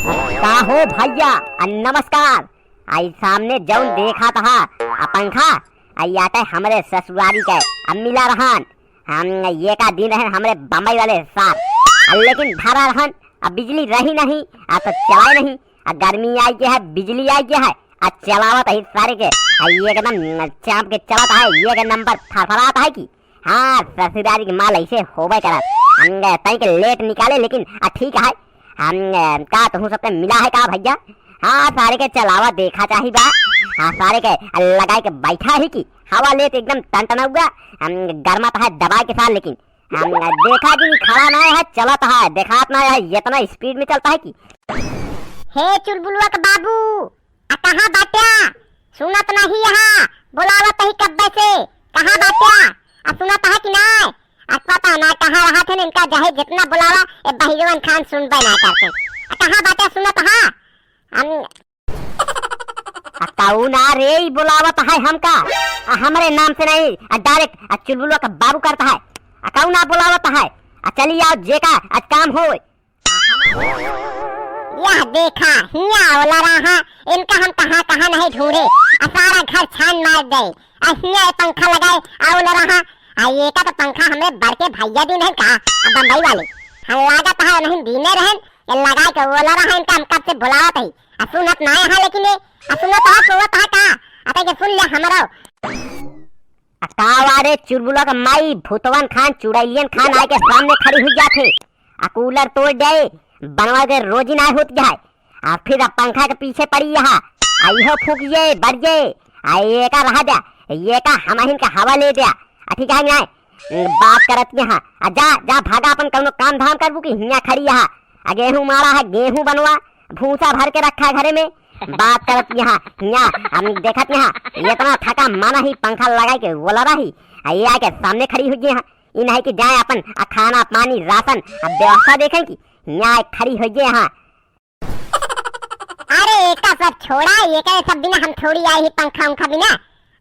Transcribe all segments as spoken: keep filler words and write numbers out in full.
का हो भइया, आ, नमस्कार। आई सामने जौन देखत हा, आ, पंखा, आई आटे हमरे ससुरारी के, अब मिला रहन। हम ये का दिन रहन हमरे बम्बई वाले सार, आ, लेकिन धरा रहन, अब बिजली रही नहीं, आ, तो चलाए नहीं, आ, गर्मी आई गया है, बिजली आई गया है, आ, चलावत ही सारे के, आ, ये एकदम चाप के चलत है, ये के नंबर फरफरात है कि हाँ, ससुरारी के माल ऐसे होबे करत। हम, अ, तई के लेट निकाले, लेकिन, अ, ठीक है। हम, अ, का तोहू सबके मिला है का भइया? हाँ, सारे के चलावा देखा चाही बा। हाँ, सारे के, अ, लगाए के बैठा ही कि हवा लेत एकदम टनटनउआ। हम गरमात है दबाए के साथ, लेकिन हम, अ, देखा कि खड़ा ना है, चलत है, देखात ना है, इतना स्पीड में चलता है कि। हे चुलबुलवा के बाबू, आ कहाँ बाट्या? सुनत नहीं हा, बोलावत ही कब्बे से। कहाँ बाट्या? आ सुनत हा कि नाय? आ पता ना कहाँ रहत हन, इनका जहे जितना बोलावा, ए बहिरवन खान सुनबे ना करते। आ कहाँ बाट्या सुनत हा? हम आ कौन आ रे ई बोलावत है हमका? आ हमरे नाम से नहीं, आ डायरेक्ट आ चुलबुलवा का बाबू करता है। आ कौन आ बोलावत है? आ चली आओ जेका आज काम होए। यह देखा, हिया ओलरा हा, इनका हम कहाँ कहाँ नहीं ढूंढे, आ सारा घर छान मार दे, आ हिया ये पंखा लगाए, आ ओलरा हा, आ ये का तो पंखा हमरे बड़के भइया दिन है का, आ बम्बई वाले, हम लागत है नहीं दीने रहन, ये लगाए के ओलरा हा, इनका हम कब से बुलावत है, आ सुनत ना है, लेकिन ये, आ सुनत है, सोवत है का, आ तै के सुन ले हमरो। आ का वारे चुलबुला का माई, भूतवन खान, चुड़ैलियन खान आके सामने खड़ी हुई जात है। आ कूलर तोड़ दे, बनवा के रोजी ना होत जाए। आ फिर अब पंखा के पीछे पड़ी यहाँ। आ इहो फूक ये, बढ़ ये। आ ये का रहा द्या, ये का हमहिन का हवा ले द्या। आ ठीक है ना? बात करत यहाँ। आ जा, जा भागा अपन कौनो काम धाम करबू कि हियाँ खड़ी यहाँ। आ गेहूँ मारा है, गेहूँ बनवा, भूसा भर के रखा है घरे में। बात करत यहाँ, यहाँ, हम देखत यहाँ, इतना थका माना ही पंखा लगाई के बोला रही। आ ये आके सामने खड़ी हुई यहाँ। ई नहीं कि जाए अपन आ खाना पानी राशन आ व्यवस्था देखें कि यहाँ खड़ी हुई यहाँ। अरे एका सब छोड़ा, एका सब बिना हम थोड़ी आए ही पंखा उंखा बिना।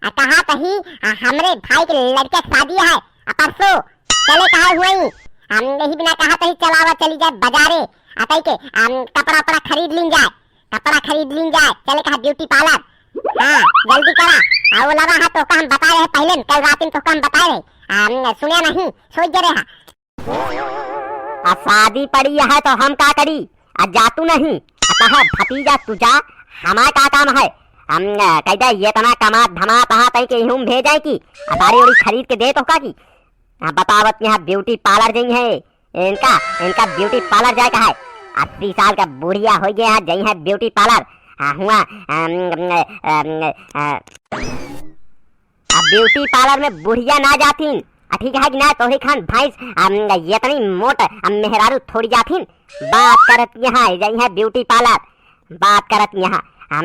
आ कहा तही, आ हमरे भाई के लड़के के शादी है, आ परसों चले कहा हुई। हम यही बिना कहा तही चलावा चली जाए बाजारे, आ तई के, हम कपड़ा उपड़ा खरीद लीन जाए, कपड़ा खरीद लीन जाए, चले कहा ब्यूटी पार्लर। हाँ, जल्दी करा। आ वो लगा है तोका हम बताए रहे पहले, कल रात में तोका हम बताए रहे। आ, हम सुने नहीं, सोच गए रहा। आ शादी पड़ी है तो हम का करी? आ जा तू नहीं, आ कहा भतीजा तू जा, हमार का काम है? हम, आ, कह दे ये इतना कमात धमात तहा तई के हम भेजाए की? आ साड़ी उड़ी खरीद के दे तोका की? आ बतावत यहाँ ब्यूटी पार्लर जई है, इनका, इनका ब्यूटी पार्लर जाए का है। अस्सी साल का बुढ़िया हो गया है, जई है ब्यूटी पार्लर। हाँ, हुआ, अम, अम, अ, अब ब्यूटी पार्लर में बुढ़िया ना जातीन, आ ठीक है कि ना, तोहरी खान भैंस, अम, ये तनी मोट, अम, मेहरारू थोड़ी जातीन। बात करत यहाँ, जई है ब्यूटी पार्लर, बात करत यहाँ। हम,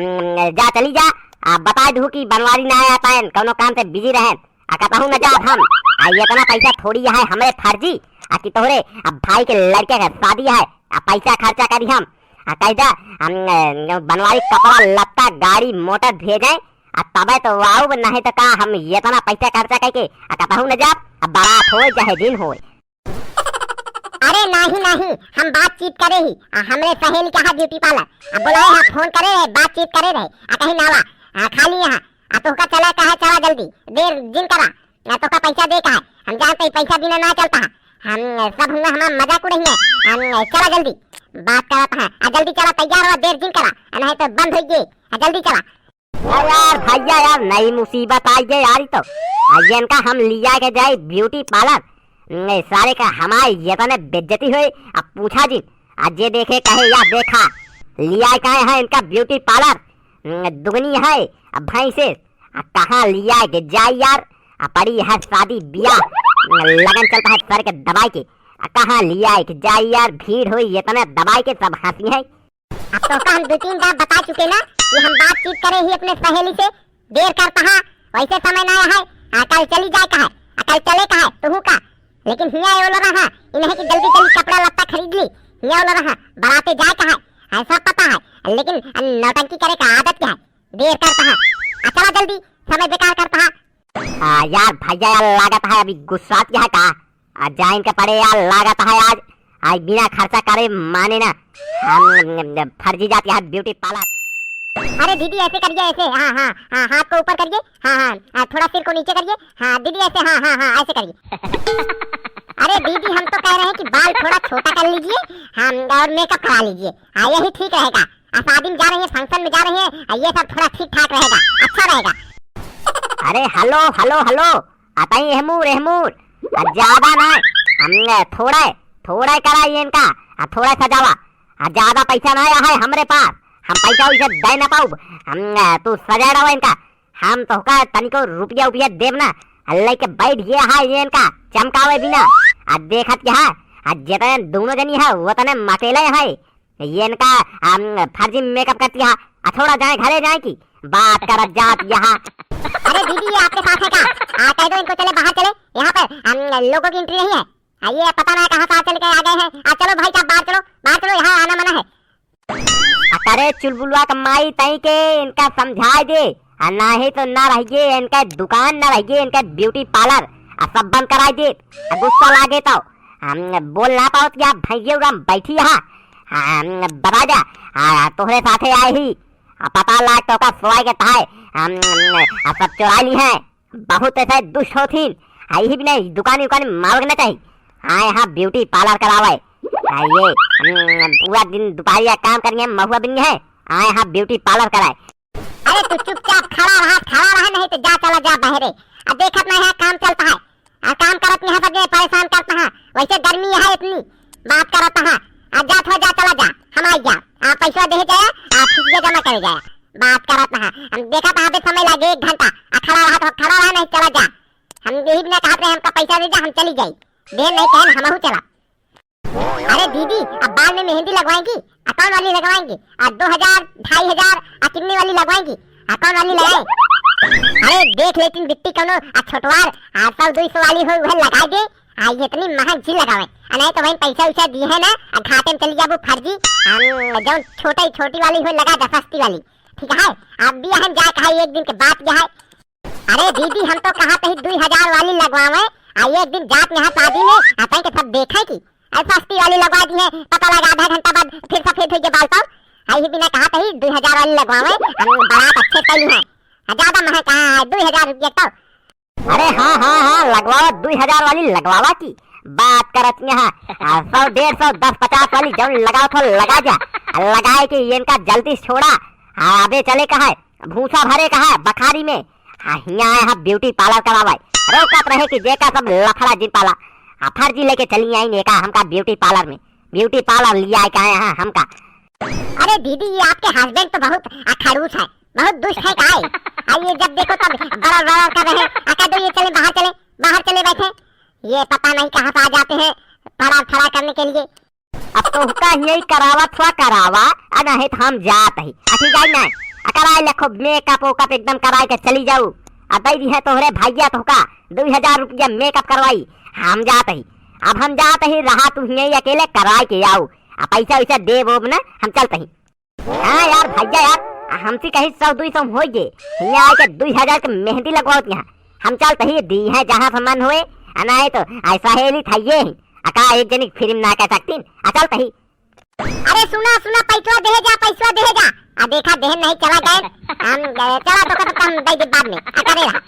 जा चली जा, आ बता दू कि बनवारी ना आ पाएन, कौनो काम से बिजी रहेन। आ कतहूँ न जाब हम। आ इतना पैसा थोड़ी है हमरे फर्जी, आ कि तोहरे अब भाई के लड़के के शादी है, आ पैसा खर्चा करी हम। आ कह जा, हम, अ, बनवारी कपड़ा लत्ता गाड़ी मोटर भेजे, आ तबे तो आउब, नहीं तो का हम इतना पैसा खर्चा करके आ कतहूँ न जाब, आ बारात होए चाहे दिन होए। अरे नाही, नाही, हम बातचीत करे ही, आ, हमरे सहेली के यहाँ ब्यूटी पार्लर, आ, बोलाए हा, फोन करे रहे, बातचीत करे रहे, आ, कहीं नावा, आ, खाली यहाँ, आ, तोहका चला कहा, चला जल्दी, देर जिन करा, आ, तोहका पैसा दे कहा, हम जानते ही पैसा बिना ना चलता है, हम, सब हुआ हमारा मजाक उड़ाई है, हम, चला जल्दी, बात करत है, आ, जल्दी चला, तैयार हुआ, देर जिन करा, आ, नहीं तो बंद हो गए, आ, जल्दी चला। अरे यार भैया यार, नई मुसीबत आई गई यार, ई तो। आ, इनका हम लिया के जाए ब्यूटी पार्लर। नहीं, सारे का हमारी ये तने बेइज्जती हुई, अब पूछा जिन। आ, जे देखे कहे या देखा, लिया के आए हैं इनका ब्यूटी पार्लर। न, दुगनी है, अब भैंसे। आ, कहाँ लिया के जाए यार, आ, पड़ी है शादी ब्याह। न, लगन चलता है सर के दबाई के। आ, कहाँ लिया के जाए यार, भीड़ हुई ये तने दबाई के सब हंसी है। अब तोहका हम दो तीन बार बता चुके ना कि हम बातचीत करे ही अपने सहेली से, देर करता है, वैसे समय ना है, आ कल चली जाए का है, आ कल चले का है, तुहू का। लेकिन हिया ये वाला रहा, इन्हें कि जल्दी जल्दी कपड़ा लत्ता खरीद ली, हिया वाला रहा, बराते जाए का है, ऐसा पता है, लेकिन नौटंकी करे का आदत क्या है, देर करता है, आ चला जल्दी, समय बेकार करता है। आ, यार भैया यार, लागत है अभी गुस्सात क्या है का? आ, जाइन के पड़े यार, लागत है आज। आज बिना खर्चा करे माने ना, हम फर्जी जात यहाँ ब्यूटी पार्लर। अरे दीदी, ऐसे करिए, ऐसे, हाँ, हाँ, हाँ, हाथ को ऊपर करिए, हाँ, हाँ, हाँ, थोड़ा सिर को नीचे करिए, हाँ दीदी, ऐसे, हाँ, हाँ, हाँ, ऐसे करिए। अरे दीदी, हम तो कह रहे हैं कि बाल थोड़ा छोटा कर लीजिए, हाँ, और मेकअप करा लीजिए, हाँ, यही ठीक रहेगा। आप शादी में जा रही हैं, फंक्शन में जा रही हैं, आ, ये सब थोड़ा ठीक ठाक रहेगा, अच्छा रहेगा। अरे हेलो, हेलो, हेलो, अतई एहमूर, एहमूर, आ, ज्यादा ना, हम, थोड़ा, थोड़ा कराई इनका, आ, थोड़ा सजावा, आ, ज्यादा पैसा ना आया है हमरे पास, हम पैसा वैसे दे ना पाउब, हम, तू सजा रहो इनका, हम तोहका तनिको रुपया उपया देब ना, आ, लेके बैठ गया है ये इनका, चमकावे बिना, आ, देखत क्या है, आ, जितने दोनों जनी है, वो तने मकेले है, ये इनका, अम, फर्जी मेकअप करती है। आ, थोड़ा जाए, घरे जाए की बात करत जात यहाँ। अरे दीदी, ये आपके साथ है क्या? आ, कह दो इनको चले, बाहर चले, यहाँ पर हम लोगों की एंट्री नहीं है। आ, ये पता ना कहाँ से चल के आ गए हैं। आ, चलो भाई साहब, बाहर चलो, बाहर चलो, यहाँ आना मना है। आ, करे चुलबुलवा का माई तई के इनका समझाए दे, आ, नाही तो ना रहिए, इनका दुकान ना रहिए, इनका ब्यूटी पार्लर, आ, सब बंद कराए दे। आ, गुस्सा लागे तो हम बोल ना पाओ कि आप भैया उराम बैठी यहाँ। हाँ, बता जा, हाँ, तोहरे साथे आए ही, आ, पता लाग तो का सोए के ताए, हम, हम, आ, सब चुरा ली हैं। बहुत ऐसे दुष्ट होथिन, आ, यही भी नहीं, दुकान उकान मालक ना चाहिए। हाँ, यहाँ ब्यूटी पार्लर करावे। हाँ, ये, हम, पूरा दिन दोपहरिया काम करिए, महुआ बिनिए है। हाँ, यहाँ ब्यूटी पार्लर कराए। अरे तू चुपचाप खड़ा रहा, खड़ा रहा, नहीं तो जा, चला जा बहरे। आ, देखत नहीं है, काम चलता है। आ, काम करत नहीं है, सब ये परेशान करता है। वैसे गर्मी है इतनी, बात करत है। आ, जात हो जा, चला जा, हम आई जा। आ, पैसा दे जाया, आ, फीस जमा करे जाया। बात करत है। हम देखत है, अबे समय लागे एक घंटा। आ, खड़ा रहा तो खड़ा रहा, नहीं चला जा। हम यही बिना कहत रहे, हमका पैसा दे जा, हम चली जाई। देर नहीं कहन, हमहू चला। अरे दीदी, अब बाल में मेहंदी लगवाएंगी? आ, कौन वाली लगवाएंगी? आ, दो हजार, ढाई हजार, आ, कितने वाली लगवाएंगी? आ, कौन वाली लगाए? अरे देख लेतिन बिट्टी कौनो, आ, छोटवार, आ, सौ दुई सौ वाली हो, वह लगा दे। आ, ये इतनी महंग चीज लगावे। आ, नहीं तो वही पैसा वैसा दिए है ना, आ, घाटे में चली जाबू फर्जी। हम, जौन छोटे, छोटी वाली हो, लगा दे, सस्ती वाली। ठीक है, अब भी हम जाए कहा, एक दिन के बात यह है। अरे दीदी, हम तो कहा तही दुई हजार वाली लगवावे, आ एक दिन जात यहाँ शादी में, आ तई के सब देखे की, अरे सस्ती वाली लगवा दी है, पता लगा आधा घंटा बाद फिर सफेद हो गए बाल तो। आई ही बिना कहा तही दुई हजार वाली लगवावे, हम बारात अच्छे कैली है, आ ज्यादा महंगा है, दुई हजार रुपया तो। अरे हाँ, हाँ, हाँ, लगवावा, दुई हजार वाली लगवावा की बात करत यहाँ, आ, सौ, डेढ़ सौ, दस, पचास वाली जौन लगाओ थो लगा जा, आ, लगाए के इनका जल्दी छोड़ा, आ, अबे चले कहा है, भूसा भरे का है बखारी में। हाँ, हियाँ आए हैं ब्यूटी पार्लर करावे। रोकत रहे कि जेका सब लफड़ा जिन पाला। हाँ, फर्जी लेके चली आई ने का हमका ब्यूटी पार्लर में। ब्यूटी पार्लर लिया आए का है, हाँ, हमका। अरे दीदी, ये आपके हस्बैंड तो बहुत अखड़ूस है, बहुत दुष्ट है का है? आ ये जब देखो तब बड़र बड़र कर रहे हैं। आ कह दो ये चले बाहर चले, बाहर चले बैठे। ये पता नहीं कहाँ से आ जाते हैं फड़ा फड़ा करने के लिए। अब तोहका हियई करावत हुआ करावा, आ नाहीं त हम जात ही। अथी जाई ना, आ कराए लेखो मेकअप ओकअप एकदम कराए के चली जाऊ। आ दई दिहे तोहरे भैया तोहका दुई हजार रुपया मेकअप करवाई, हम जात ही। अब हम जात ही, रहा तू हियई अकेले कराए के आऊ। आ पैसा वैसा देब ओब ना, हम चलत ही। हाँ यार भैया यार, आ हमसे कही सौ दुई सौ में होई गे, हियाँ आए के दुई हजार के मेहंदी लगवाओ यहाँ। हम चलत ही, दी है जहाँ से मन होए, आ नाहीं तो ऐसा हेली था ये ही। आ का एक जनी फिल्म ना कह सकतीन, आ चलत ही। अरे सुना, सुना, पैसवा दे जा, पैसवा दे जा। आ देखा, देहन नहीं, चला गए। हम, ए, चला तो कब हम दे दे बाद में। आ करे रहा।